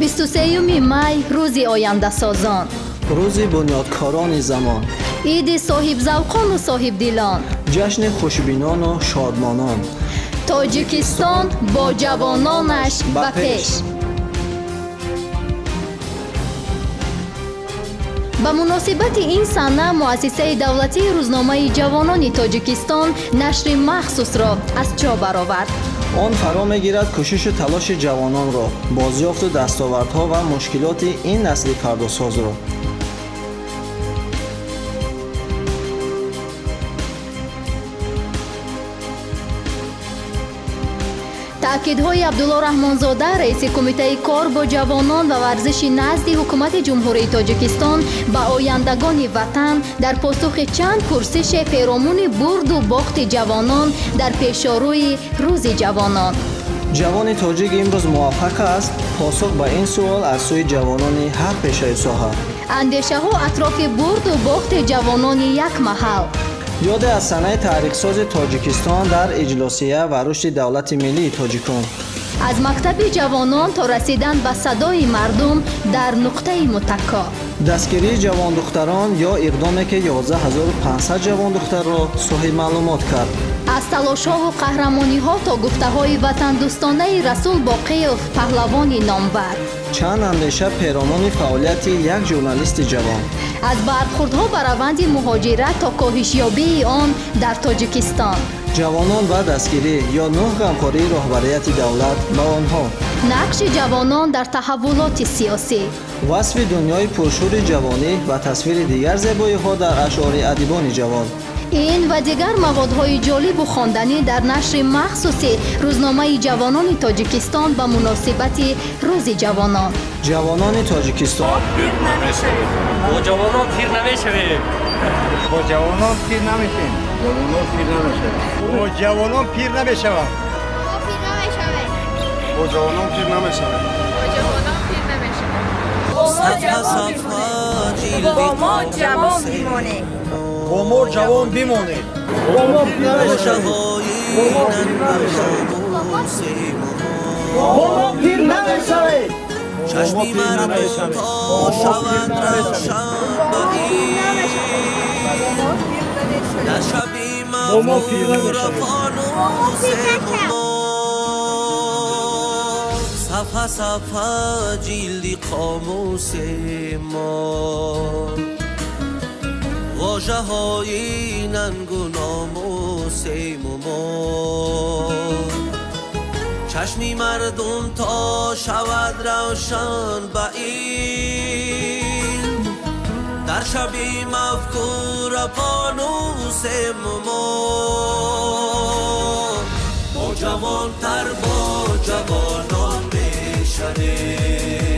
23 май рӯзи ояндасозон, рӯзи бунёдкорони замон, иди соҳибзавқону соҳибдилон, ҷашни хушбинону шодмонон. Тоҷикистон бо ҷавононаш ба пеш. Ба муносибати ин сана муассисаи давлатии рӯзномаи ҷавонони Тоҷикистон нашри махсусро аз чоп баровард. Он фаро мегирад кӯшишу талоши ҷавононро, бозёфту дастовардҳо ва мушкилоти ин насли фардосозро. Таъкидҳои Абдулло Раҳмонзода, раиси Кумитаи кор бо ҷавонон ва варзиши назди Ҳукумати Ҷумҳурии Тоҷикистон, ба ояндагони ватан дар посухи чанд пурсише перомуни бурду бохти ҷавонон дар пешорӯи Рӯзи ҷавонон. Ҷавони тоҷик имрӯз муваффақ аст? Посух ба ин суол аз сӯи ҷавонони ҳар пешаи соҳа. Андешаҳо атрофи бурду бохти ҷавонони як маҳал. Ёде аз санаи таърихсози Тоҷикистон дар иҷлосия ва рушди давлати миллии тоҷикон. Аз мактаби ҷавонон то расидан ба садои мардум дар нуқтаи мутакко. Дастгирии ҷавондухтарон ё иқдоме, ки 11 500 ҷавондухтарро соҳибмаълумот кард. Аз талошҳову қаҳрамониҳо то гуфтаҳои ватандӯстонаи Расул Боқиев, паҳлавони номбар. Чанд андеша перомони фаъолияти як журналисти ҷавон. Аз бархӯрдҳо ба раванди муҳоҷират то коҳишёбии он дар Тоҷикистон. Ҷавонон ва дастгирӣ ё нӯҳ ғамхории роҳбарияти давлат ба онҳо. Нақши ҷавонон дар таҳаввулоти сиёсӣ. Васфи дунёи пуршӯри ҷавонӣ ва тасвири дигар зебоиҳо дар ашъори адибони ҷавон. Ин ва дигар маводҳои ҷолибу хонданӣ дар нашри махсуси рӯзномаи ҷавонони Тоҷикистон ба муносибати Рӯзи ҷавонон. Ҷавонони Тоҷикистон. Пир намешавем. Бо ҷавонон пир намешавем. Бо ҷавонон пир намешавем. Ҷавонон пир намешавем. Бо ҷавонон пир намешаванд. Мо пир намешавем. Бо ҷавонон пир намешавем. Бо ҷавонон пир намешавем. Бо мо ҷавон бимонед. Бо мо ҷавон бимонед. Бо мо пир намешавем. Бо мо пир намешавем. Бо мо пир намешавем. Чашми мардум то шавад равшан ба ин, дар шаби мафкура фонусе мо. Сафҳа сафҳа ҷилди қомусе мо, вожаҳои нангу номусему мо. Чашми мардум то шавад равшан ба илм, дар шаби мафкура фонусем мо. Бо ҷавонтар, бо ҷавонон мешавем.